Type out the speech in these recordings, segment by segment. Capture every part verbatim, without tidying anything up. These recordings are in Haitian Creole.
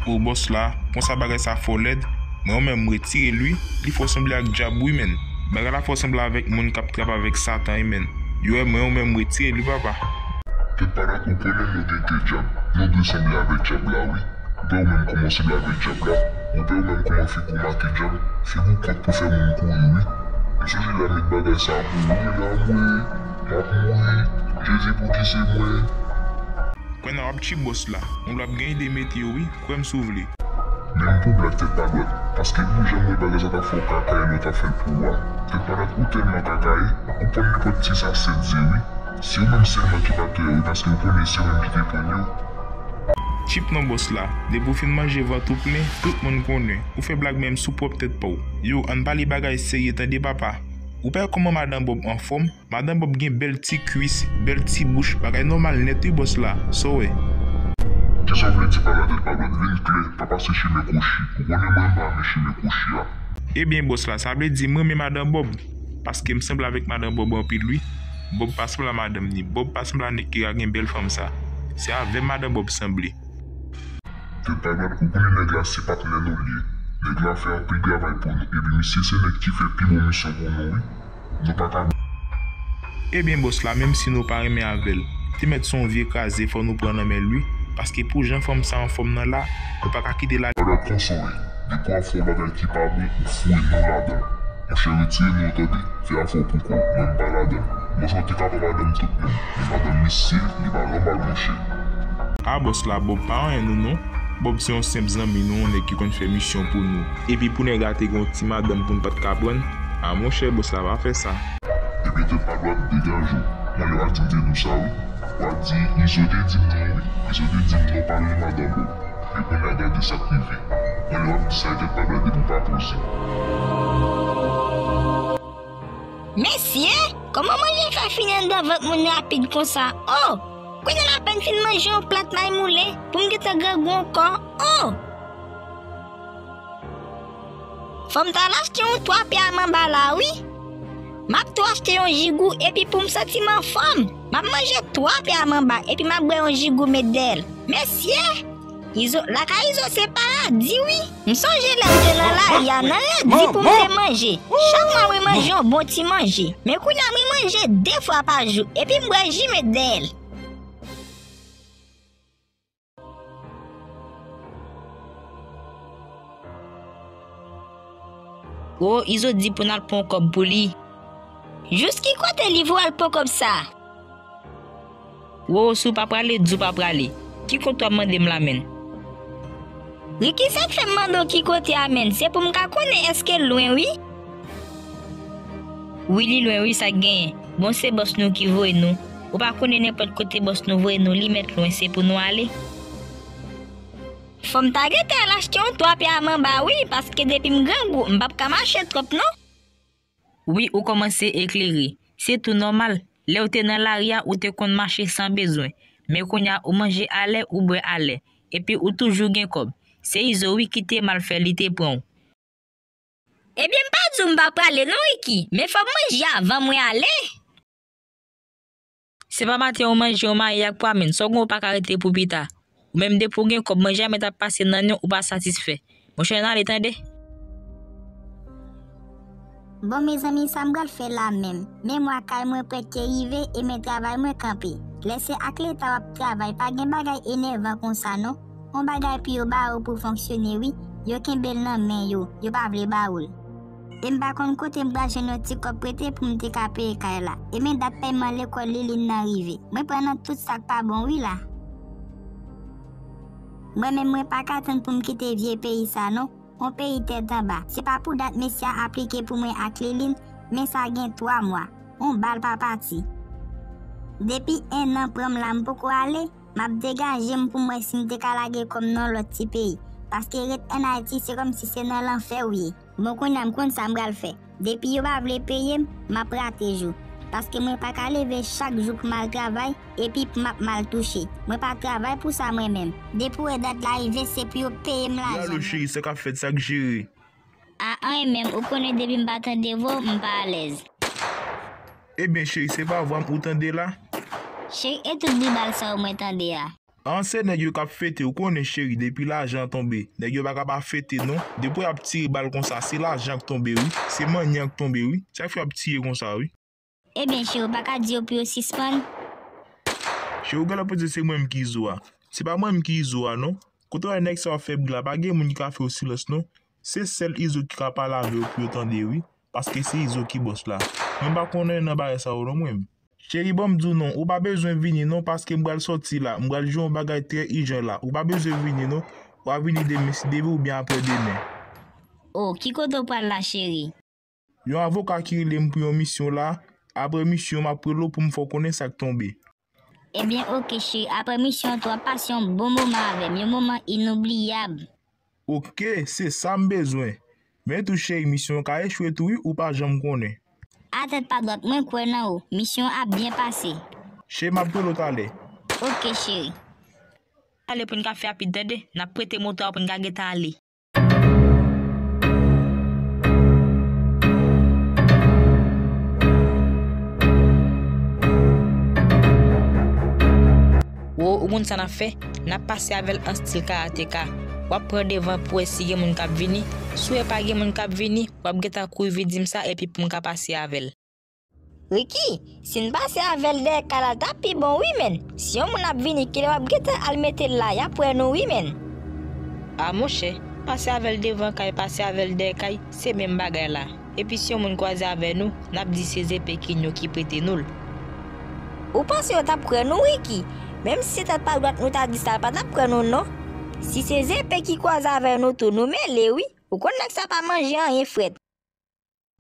O bòs la, konsa bagay sa fò lèd, mwen menm m retire l wi, li fò sanble ak dyab wi menn. Bagay la fò sanble avèk moun k ap travay avèk Satan wi menn. Yo wè mwen menm m retire l wi papa. Tèt pa dwat, ou konnen nou gen ke dyab, nou dwe sanble avèk dyab la wi. Ou pè ou menm kòman w sanble avèk dyab la, ou pè ou menm kòman figi w make dyab, figi w kòk pou fè moun kouri wi. M sonje lè a met bagay sa pou ou wi, lè a mwen, m ap mouri, Jezi pou ki se mwen. Kwè nan w ap tchip bòs la, moun w ap gen ide mete yo wi, kwè m si w vle. Menm pou blag tèt pa dwat, paske pou jan m wè bagay sa t ap fè w kaka e lè w t ap fè l pou ou a. Tèt pa dwat ou tèlman kaka e, ou pran nenpòt ti sa sèt ze wi. Se ou menm sèlman ki pa t wè yo wi, paske ou konnen se ou menm ki te pran yo. Tchip non bòs la, depi w fin manje vant ou plen, tout moun konnen. Ou fè blag menm sou pwòp tèt pa w. Yo, ann pale bagay serye tande papa. Ou pa wè kòman madan Bòb anfòm? Madan Bòb gen bèl ti kwis, bèl ti bouch, bagay nòmal nèt wi bòs la, sa w wè? Kisa w vle di pa la tèt pa dwat? Vin klè, pa pase chimen kwochi. Ou konnen mwen m pa renmen chimen kwochi a. Ebyen bòs la, sa vle di m renmen madan Bòb, paske m sanble avèk madan Bòb anpil wi. Bòb pa sanble a madanm ni, Bòb pa sanble a nèg ki ka gen bèl fanm sa. Se avè m madan Bòb sanble. Tèt pa dwat, ou konnen nèg la se patnè nou l ye. Nèg la fè anpil travay pou nou, epi misye se nèg ki fè pi bon misyon pou nou wi. Nou pa ka. Ebyen bòs la, menm si nou pa renmen avè l, te mèt se yon vye kraze fò nou pran nan men l wi, paske pou jan fanm sa anfòm nan la, nou pa ka kite l ale. Tèt pa dwat, konsole, depi w ap fè yon bagay ki pa bon, ou foure non ladan l. Monchè retire non tande, fè afè w pou kò w, mwen m pa ladan l. Monchè w te ka pran madanm tout moun, men madanm misye, li pa nòmal monchè. A bòs la, Bòb pa anyen nou non. Bòb se yon senp zanmi nou, yon nèg ki konn fè misyon pou nou. Epi pou nèg la te gen yon ti madanm pou n pa t ka pran l, a monchè bòs la pa fè sa. Ebyen tèt pa dwat, degaje w. Mwen lè w a di w te di w sa wi. W a di Izo te di m non wi. Izo te di m non pa renmen madan Bòb. E kounye a gade sa k rive. Mwen lè w ap di sa e tèt pa dwat depi w pa poze. Mesye, kòman manje fè fini anndan vant moun rapid konsa? Oh! Kounye a m apèn fin manje yon plat may moule pou m gentan grangou ankò. Oh! Fò m t al achte yon twa pye a manba la wi. M ap tou achte yon jigou epi pou m santi m anfòm. M ap manje twa pye a manba epi m ap bwè yon jigou met dèyè l. Mesye! Izo, lakay Izo se paradi wi. M sonje lè m te nan lari a, nan redi pou m te manje. Chak mwa mwen manje yon bon ti manje. Men kounye a mwen manje de fwa pa jou epi m bwè ji met dèyè l. O, Izo di pou n al pran kòb pou li. Jous ki kote li voye al pran kòb sa? Wo, si w pa prale, di w pa prale. Ki kote w ap mande m la menm? Ricky, sa k fè m mande w ki kote a menm? Se pou m ka konnen èske l lwen wi. Wi, li lwen wi, sa k genyen? Bon, se bòs nou ki voye nou. Ou pa konnen nenpòt kote bòs nou voye nou, li mèt lwen, se pou nou ale. Fò m ta gentan al achte yon twa pye a manba wi, paske depi m grangou, m p ap ka mache twòp non. Wi, ou kòmanse eklere. Se tou nòmal. Lè w te nan lari a, ou te konn mache san bezwen. Men kounye a, ou manje alè, ou bwè alè. Epi ou toujou gen kòb. Se Izo wi ki te mal fè, li te pran w. Ebyen, m pa di w m pa prale non, Ricky. Men fò m manje avan mwen ale. Se pa maten ou manje yon mayi ak pwa menm, sa w gen ou pa ka rete pou pita. Ou menm depi w gen kòb, manje a mèt ap pase nan nen w, ou pa satisfè. Monchè, n ale tande. Bon, mezanmi, sa m pral fè la menm? Men mwa kay mwen prèske rive e men travay mwen kanpe. Lè se ak Leta w ap travay, pa gen bagay enèvan konsa non. Yon bagay pou yo ba ou pou fonksyone wi, yo kenbe l nan men yo, yo pa vle ba ou l. E m pa konn kote m pral jwenn yon ti kòb prete pou m te ka peye kay la. E men dat pèyman lekòl Liline nan rive. Mwen pran nan tout sa k pa bon wi la. Mwen menm mwen pa ka tann pou m kite vye peyi sa non. Yon peyi tèt anba. Se pa pou dat mesye a aplike pou mwen ak Liline, men sa gen twa mwa. Yon bal pa pati. Depi en an pran m la m poko ale. M ap degaje m pou m wè si m te ka lage kò m nan lòt ti peyi. Paske ret ann Ayiti se kòmsi se nan lanfè w ye. Bon, kounye a m konn sa m pral fè. Depi yo pa vle peye m, m ap rate jou. Paske mwen pa ka leve chak jou pou m al travay, epi pou m ap mal touche. Mwen pa travay pou sa mwen menm. Depi w wè dat la rive, se pou yo peye m lajan m. Alo cheri, sa k ap fèt, sa k jere? A anyen menm, ou konnen depi m pa tande vwa w, m pa alèz. Ebyen cheri, se pa vwa m ou tande la? Cheri, e tout bri bal sa yo mwen tande a? An, se nèg yo k ap fete, ou konnen cheri, depi lajan an tonbe, nèg yo pa ka pa fete non. Depi w ap tire bal konsa, se lajan k tonbe wi, se manyen k tonbe wi. Sa k fè y ap tiye konsa wi. Ebyen cheri, ou pa ka di yo pou yo sispann? Cheri, ou genlè panse se mwen menm ki Izo a. Se pa mwen menm ki Izo a non. Kote w wè nèg sa yo ap fè bri la, pa gen moun ki ka fè yo silans non. Se sèl Izo ki ka pale avè yo pou yo tande wi. Paske se Izo ki bòs la. Mwen pa konnen nan bagay sa yo non mwen. Cheri, ban m di w non, ou pa bezwen vini non, paske m pral sòti la, m pral jwe yon bagay trè ijan la. Ou pa bezwen vini non. W a vini demen, si demen oubyen aprè demen. O, ki kote w pral la, cheri? Yon avoka ki rele m pou yon misyon la. Apre misyon, m ap rele w pou m fè w konnen sa k tonbe. Ebyen, oke, cheri. Apre misyon an tou, w ap pase yon bon moman avè m, yon moman inoubliyab. Oke, se sa m bezwen. Men tou, cheri, misyon an ka echwe tou wi, ou pa janm konnen. A tèt pa dwat, mwen kwè nan ou. Misyon an ap byen pase. Cheri, m ap rele w talè. Oke, cheri. Ale pou n ka fè rapid, tande. N ap prete moto a pou n ka gentan ale. Wo, ou konn sa n ap fè? N ap pase avè l an stil karateka. W ap pran devan pou wè si gen moun k ap vini. Si w wè pa gen moun k ap vini, w ap gentan kouri vin di m sa epi pou m ka pase avè l. Ricky, si n pase avè l dèyè kay la, l t ap pi bon wi, menn. Si yon moun ap vini, kilè w ap gentan al mete l la, y ap wè nou wi, menn. A monchè, pase avè l devan kay, pase avè l dèyè kay, se menm bagay la. Epi si yon moun kwaze avè nou, n ap di se Zepe ki n yo ki prete nou l. Ou panse yo t ap kwè nou, Ricky? Menm si se tèt pa dwat nou ta di sa, l pa t ap kwè nou non. Si se Zepe ki kwaze avè nou tou, nou mele wi. Ou konn nèg sa pa manje anyen frèt.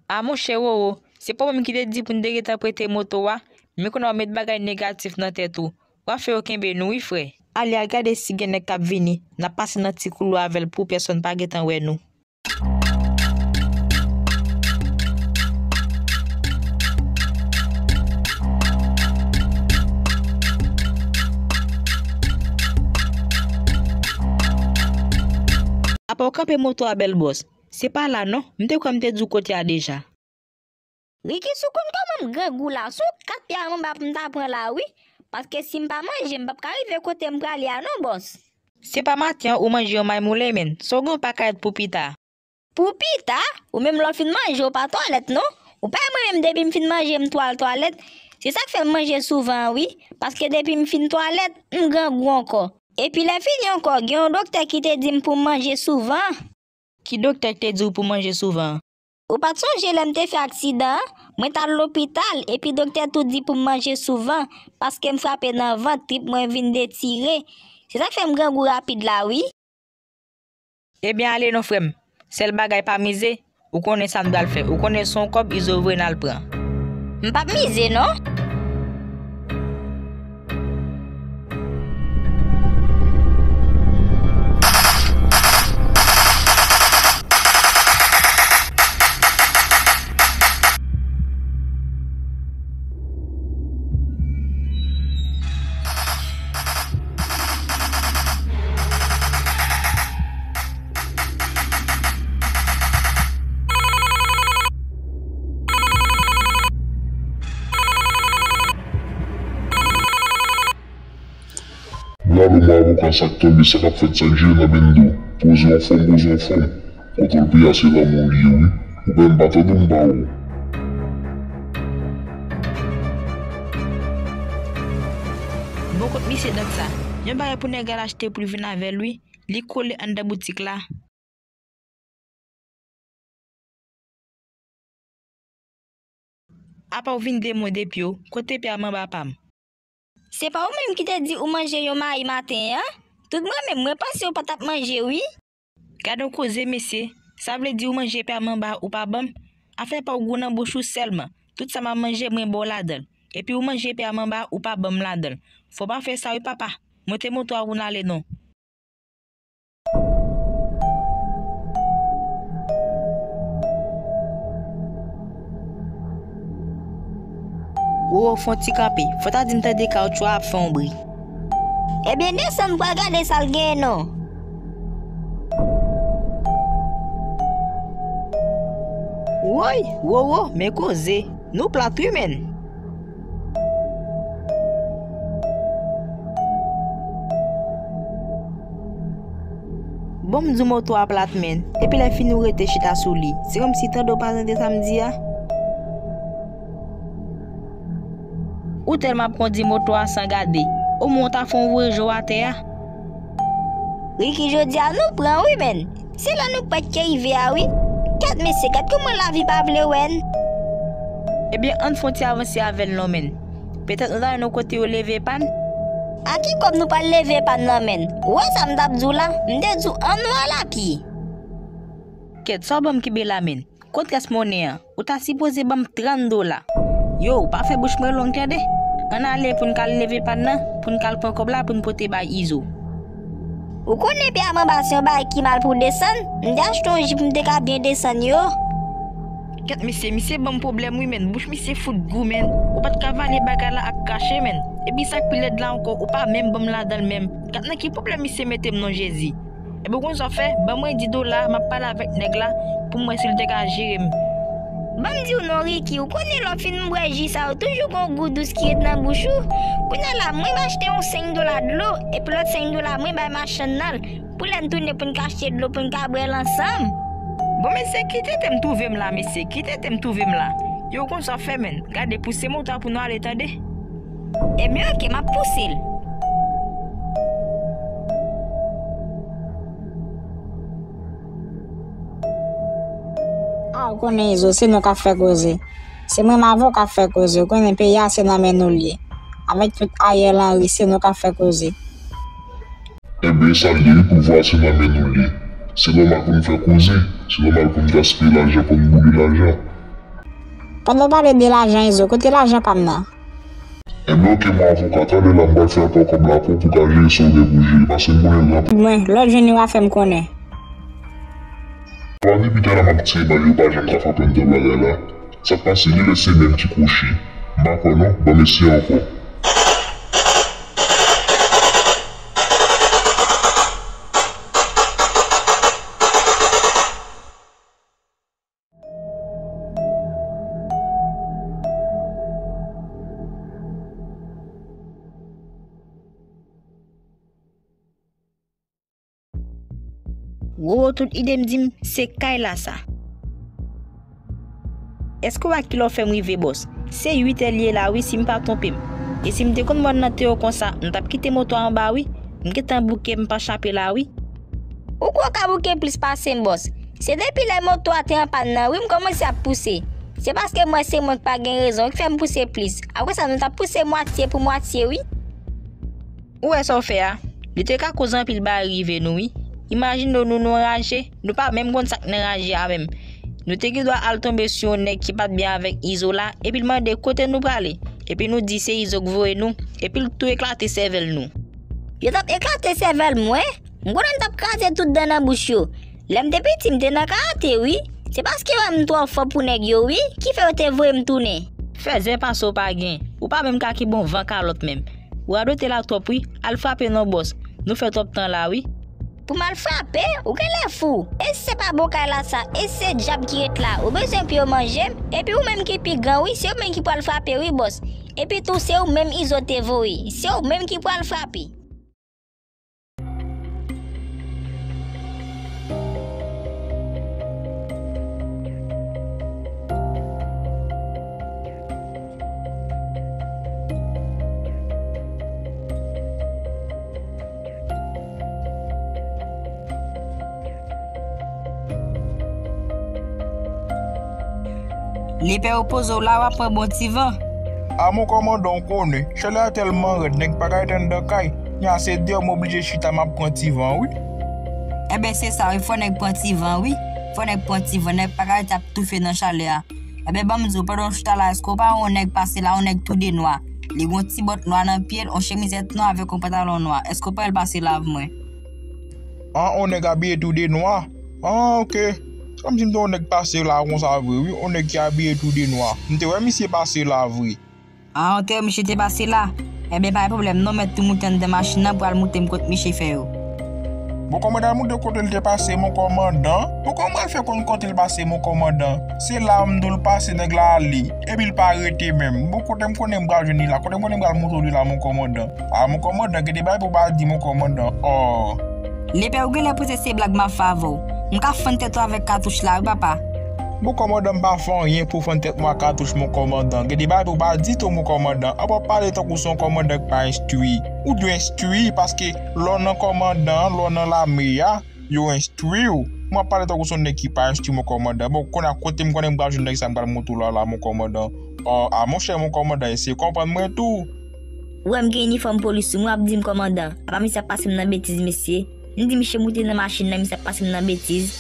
A monchè Roro, se pa w menm ki te di pou n te gentan prete moto a, men kounye a w met bagay negatif nan tèt ou. W ap fè yo kenbe nou wi frè. Ale al gade si gen nèg k ap vini, n ap pase nan ti koulwa avè l pou pèsonn pa gentan wè nou. Apa w kanpe moto a bèl bòs? Se pa la non, m te kwè m te di w kote a deja. Ricky, si w konn kòman m grangou la, se yon kat pye a manba pou m ta pran la wi, paske si m pa manje, m p ap ka rive kote m prale a non, bòs. Se pa maten an ou manje yon may moulen, menn, sa w gen w pa ka ret pou pita. Pou pita? Ou menm lè w fin manje, ou pa twalèt non. Ou pa wè mwen menm depi m fin manje, m twal twalèt. Se sa k fè m manje souvan an wi, paske depi m fin twalèt, m grangou ankò. Epi lè fini ankò, gen yon doktè ki te di m pou m manje souvan. Ki doktè k te di w pou manje souvan? Ou pa t sonje lè m te fè aksidan an? Mwen t al lopital, epi doktè tou di pou m manje souvan, paske m frape nan vant, trip mwen vin detire. Se sa k fè m grangou rapid la wi. Ebyen ale non frè m. Sèl bagay pa mize, ou konnen sa n pral fè. Ou konnen se yon kòb Izo voye n al pran. M p ap mize non. Bravo, mon avoka, sa k tonbe, sa k ap fèt, sa k jere nan bendo. Poze w anfòm, poze w anfòm. Kontwòl peyi a se lanmou li ye, wi. Ou pa menm pa tande m pa ou. Bon kot misye dan sa. Yon bagay pou nèg al achte pou l vin avè l, wi. Li kole anndan boutik la. Apa w vin de mwen depi w, kote pye a manba pa m? Se pa ou menm ki te di ou manje yon mayi maten an? Tout mwen menm, mwen panse ou pa t ap manje wi. Gad yon koze mesye, sa vle di ou manje pye a manba ou pa ban m? Afè pa w gou nan bouch ou sèlman, tout sa m ap manje mwen ba w ladan l. Epi ou manje pye a manba ou pa ban m ladan l. Fò w pa fè sa wi papa, monte moto a pou n ale non. Wowo fè yon ti kanpe. Fò ta di m tande kawotchou a ap fè yon bri. Ebyen desann pou w al gade sa l genyen non. Woy, Wowo, men koze. Nou plat wi menn. Ou m di w moto a plat, menn. Epi lè fini ou rete chita sou li. Se kòmsi tande w pa tande sa m di a. Ou tèlman ap kondi moto a san gade. Omwen w ta fè yon voye je w atè a. Ricky, jodi a nou pran wi, menn. Se la nou pèt ke rive a wi. Kèt mesye, kèt kòman lavi pa vle wè n. Ebyen, ann fè yon ti avanse avè l non, menn. Petèt nou ta jwenn yon kote yo leve pàn. A ki kòb nou pral leve pàn nan, menn? Ou wè sa m t ap di w la? M te di w ann nou al a pye. Kèt, sa w ban m kenbe la, menn? Kot rès monnen an? Ou ta sipoze ban m trant dola. Yo, pa fè bouch mwen long, tande. Ann ale pou n ka al leve pàn nan, pou n ka al pran kòb la pou n pote bay Izo. Ou konnen pye a m anba se yon bagay ki mal pou w desann? M te achte yon jip m te ka byen desann yo. Kèt misye, misye ban m pwoblèm wi, menn. Bouch misye fout gou, menn. Ou pa t ka vale bagay la ak kache, menn. Epi sa k pi lèd la ankò, ou pa menm ban m ladan l menm. Gad nan ki pwoblèm misye mete m non, Jezi. Ebyen, ou konn sa w fè? Ban mwen dis dola, m ap pale avèk nèg la pou m wè si l te ka jere m. Ban m di w non, Ricky, ou konnen lè w fin bwè ji sa yo, toujou gon gou dous ki ret nan bouch ou. Kounye a la, mwen m achte yon senk dola dlo, epi lòt senk dola mwen bay machann nan l, pou lè n tounen pou n ka achte dlo, pou n ka bwè l ansanm. Bon, mesye, ki tenten m twouve m la, mesye, ki tenten m twouve m la. Yo, ou konn sa w fè, menn. Gade, pouse moto a pou nou ale, tande. Ebyen, oke, m ap pouse l. A, ou konnen, Izo, se nou k ap fè koze. Se mwen m avè w k ap fè koze. Ou konnen peyi a se nan men nou l ye. Avèk tout Ariel Henry, se nou k ap fè koze. Enben, sa l ye wi, pouvwa a se nan men nou l ye. Se nòmal pou n fè koze. Se nòmal pou n gaspiye lajan, pou n boule lajan. Pandan w pale de lajan, Izo, kote lajan pa m nan? Enben, oke, mon avoka, talè la, m pral fè rapò kòb la pou w, pou w ka jere sa w gen pou w jere, paske m konnen l anpil. Mwen, lè w jwenn li, w a fè m konnen. Papa, depi talè m ap tire bal, yo pa janm ka frape m nan bagay la. Sa k pase, li lè se menm ki kwochi. M pa kwè non, ban m eseye ankò. Wowo, tout ide m di m, se kay la sa. Èske w wè kilè w fè m rive, bòs? Se uit è l ye la wi, si m pa twonpe m. E si m te konn mòn nan te yo konsa, m t ap kite moto a anba wi. M gentan bouke, m pa chape la wi. Ou kwè w ka bouke plis pase m, bòs? Se depi lè moto a te an pàn nan wi, m kòmanse ap pouse. Se paske m wè se mwen k pa gen rezon ki fè m pouse plis. Apre sa, nou t ap pouse mwatye pou mwatye wi. Ou wè sa w fè a? Li te ka koz anpil bagay rive nou wi. Imajine w, nou, nou anraje, nou pa menm konn sa k nan raje a menm. Nou te gendwa al tonbe sou yon nèg ki pa t byen avèk Izo la, epi l mande kote nou prale. Epi nou di se Izo k voye nou, epi l tou eklate sèvèl nou. Yo t ap eklate sèvèl mwen? M konnen m t ap kraze tout dan nan bouch yo. Lè m te piti, m te nan karate wi. Se paske yo wè m twò fò pou nèg yo wi, ki fè yo te voye m tounen. Fèzè pase w pa gen. Ou pa menm ka kenbe yon van kalòt menm. Ou radote la twòp wi. Al frape non bòs. Nou fè twòp tan la wi. Pou m al frape? Ou genlè fou. E si se pa bon kay la sa, e si se dyab ki ret la, ou bezwen pou yo manje m? Epi ou menm ki pi gran wi, se ou menm ki pral frape wi bòs. Epi tou se ou menm Izo te voye. Se ou menm ki pral frape. Lepè, ou poze w la, w ap pran bon ti van. A mon kòmandan, ou konnen, chalè a tèlman rèd, nèg pa ka rete anndan kay. Nya se deyò m oblije chita, m ap pran ti van wi. Enben, se sa wi, fò nèg pran ti van wi. Fò nèg pran ti van, nèg pa ka rete ap toufe nan chalè a. Enben, ban m di w, pandan w chita la, èske w pa wè yon nèg pase la, yon nèg tou de nwa? Li gen yon ti bòt nwa nan pye l, yon chemizèt nwa avèk yon pantalon nwa. Èske w pa wè l pase la avè mwen? An, yon nèg abiye tou de nwa? An, oke. Se kòmsi m te wè yon nèg pase la konsa vre wi, yon nèg ki abiye tou de nwa. M te wè misye pase la vre. An, oke, misye te pase la. Enben, pa gen pwoblèm non, mèt tou moute anndan machin nan pou al moute m kot misye fè yo. Bon, kòmandan, al moute kote l te pase, mon kòmandan. Bon, kòman l fè konn kote l pase, mon kòmandan? Se la m di w l pase, nèg la ale. Epi l pa rete menm. Bon, kote m konnen m pral jwenn li la? Kote m konnen m pral moute li la, mon kòmandan? A, mon kòmandan, gen de bagay pou w pa di, mon kòmandan. Ò. Lepè, ou genlè panse se blag m ap fè avè w. M ka fann tèt ou avèk katouch la wi, papa. Mon kòmandan, m pa fè anyen pou fann tèt mwen ak katouch, mon kòmandan. Gen de bagay ou pa di tou, mon kòmandan. An, w ap pale tankou se yon kòmandan ki pa enstwi. Ou dwe enstwi, paske lè w nan kòmandan an, lè w nan lame a, yo enstwi w. Mwen ap pale tankou se yon nèg ki pa enstwi, mon kòmandan. Bon, kounye a, kote m konnen m pral jwenn nèg sa m pral montre w la, la, mon kòmandan? Ò, a, monchè, mon kòmandan, eseye konprann mwen tou. Ou wè m gen inifòm polis sou mwen, w ap di m kòmandan. Apa misye ap pase m nan betiz, mesye? M di misye moute nan machin nan, misye ap pase m nan betiz.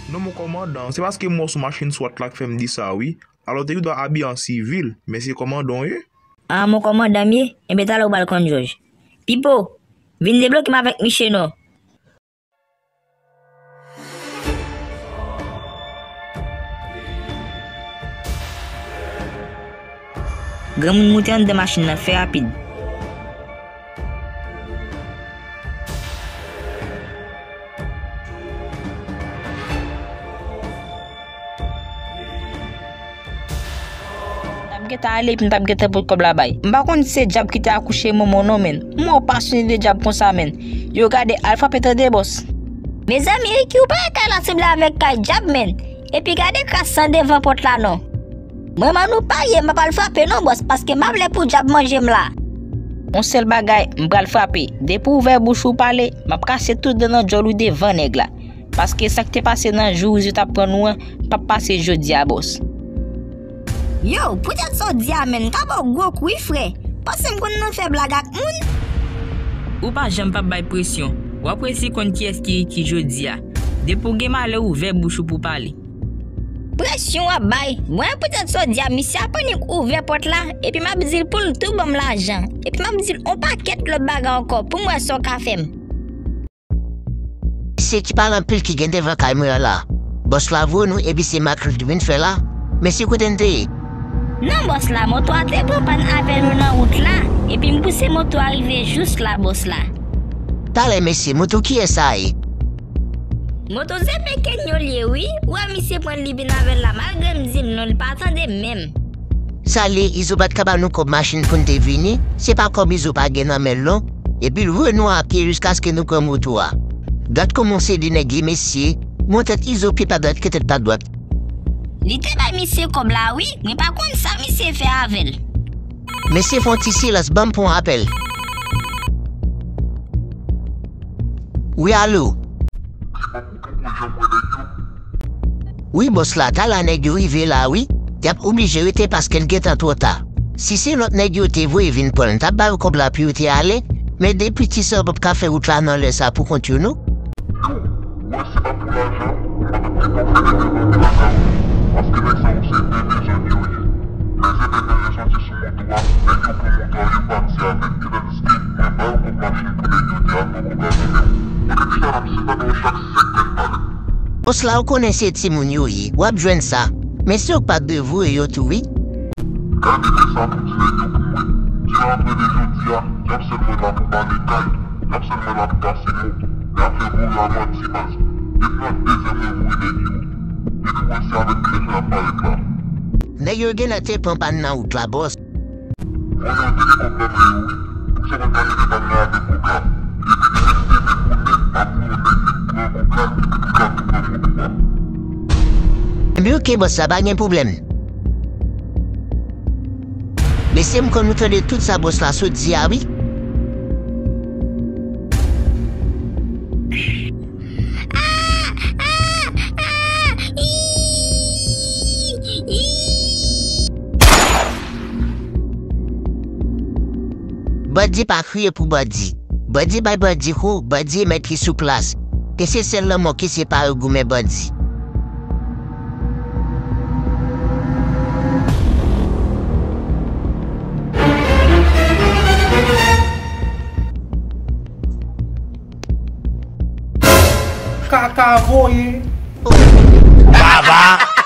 Non, mon kòmandan, se paske m wè w sou machin swat la k fè m di sa, wi. Alò, w te gendwa abiye an sivil, men se kòmandan w ye. A, mon kòmandan m ye? Enben, talè w pral konn jòj. Pipo, vin debloke m avèk misye non. Granmoun, moute anndan machin nan, fè rapid. M t ap gentan ale epi m t ap gentan pot kòb la bay. M pa konn si se dyab ki te akouche manman w non, menn. M wè w pasyone de dyab konsa, menn. Yo, gade, al frape tande, bòs. Mezanmi, Ricky, ou pa wè kay la sanble avèk kay dyab, menn. Epi gade kras lan devan pòt la non. Mwen, manno pa ye, m pa pral frape non, bòs, paske m pa vle pou dyab manje m la. Yon sèl bagay, m pral frape. Depi w ouvè bouch ou pale, m ap kase tout dan nan djòl ou devan nèg la. Paske sa k te pase nan jou yo t ap pran nou an, p ap pase jodi a, bòs. Yo, poutèt sa w di a, menn, m ka ba w gwo kou wi, frè. Panse m konn nan fè blag ak moun? Ou pa janm p ap bay presyon. W ap resi konn kiyès ki Ricky jodi a. Depi w gen malè, ouvè bouch ou pou pale. Presyon w ap bay? Mwen, poutèt sa w di a, misye ap annik ouvè pòt la, epi m ap di l pou l tou ban m lajan. Epi m ap di l on pakèt lòt bagay ankò pou m wè sa w ka fè m. Mesye ki pale anpil ki gen devan kay mwen an la. Bòs la voye nou epi se mak li vin fè la. Mesye, kote n te ye? Non, bòs la, moto a te pran pàn avè nou nan wout la, epi m pouse moto a rive jous la, bòs la. Talè, mesye, moto kiyès sa ye? Moto Zepe Kenyo l ye wi. Ou wè misye pran li vin avè l la, malgre m di l non, li pa tande menm. Sa l ye, Izo pa t ka ba nou kòb machin pou n te vini, se pa kòb Izo pa gen nan men l non. Epi l voye nou a pye jiskaske nou pran moto a. Dwat kòman se de nèg ye, mesye, men tèt Izo pye pa dwat ke tèt pa dwat. Li te bay misye kòb la wi, mwen pa konn sa misye fè avè l. Mesye, fè yon ti silans, ban m pran yon apèl. Wi, alo? Wi, bòs la, talè nèg yo rive la wi. Y ap oblije rete paske l gentan twò ta. Si se lòt nèg yo te voye vin pran l, m t ap ba yo kòb la pou yo te ale, men de piti sa yo p ap ka fè wout la nan lè sa pou kont yo non. Yo, ou wè si pa pou lajan, m pa t ap gentan fè nèg yo rantre lakay ou, paske nèg sa yo se de dezòd yo ye. Lè Zepe Kenyo soti sou moto a, nèg yo pran moto a, yo pati avè l. Yo ta diske mwen ba yo kòb machin pou nèg yo te al pran kòb la nan men w. Mwen te deja nan misye tande w chak senk mèt palè. Bòs la, ou konnen se timoun yo ye, w ap jwenn sa. Men se ou k pa t dwe voye yo tou wi. Gade lè sa pou di nèg yo pou mwen. Di antre de jodi a, y ap sèlman la pou pale kay, y ap sèlman la pou pase mo, y ap fè voye a manti baz. Depi nan dezyèm yo voye nèg yo. Depi w wè se avèk lèfè y ap parèt la. Nèg yo genlè te pran pàn nan wout la, bòs. Vòlè yo te gen kòb nan men yo wi. Pou sa mwen pa rete pale avèk kòb la. Epi li te dekonnen ap voye nèg vin pran kòb la, epi pou l ka tou pran moto a. Ebyen oke bòs la, pa gen pwoblèm. Mesye, m konn nou tande tout sa bòs la sot di a wi. Bandi pa kriye pou bandi. Bandi bay bandi kou, bandi mèt li sou plas. E se sèl lanmò ki separe goumen bandi. Kaka voye. Baba.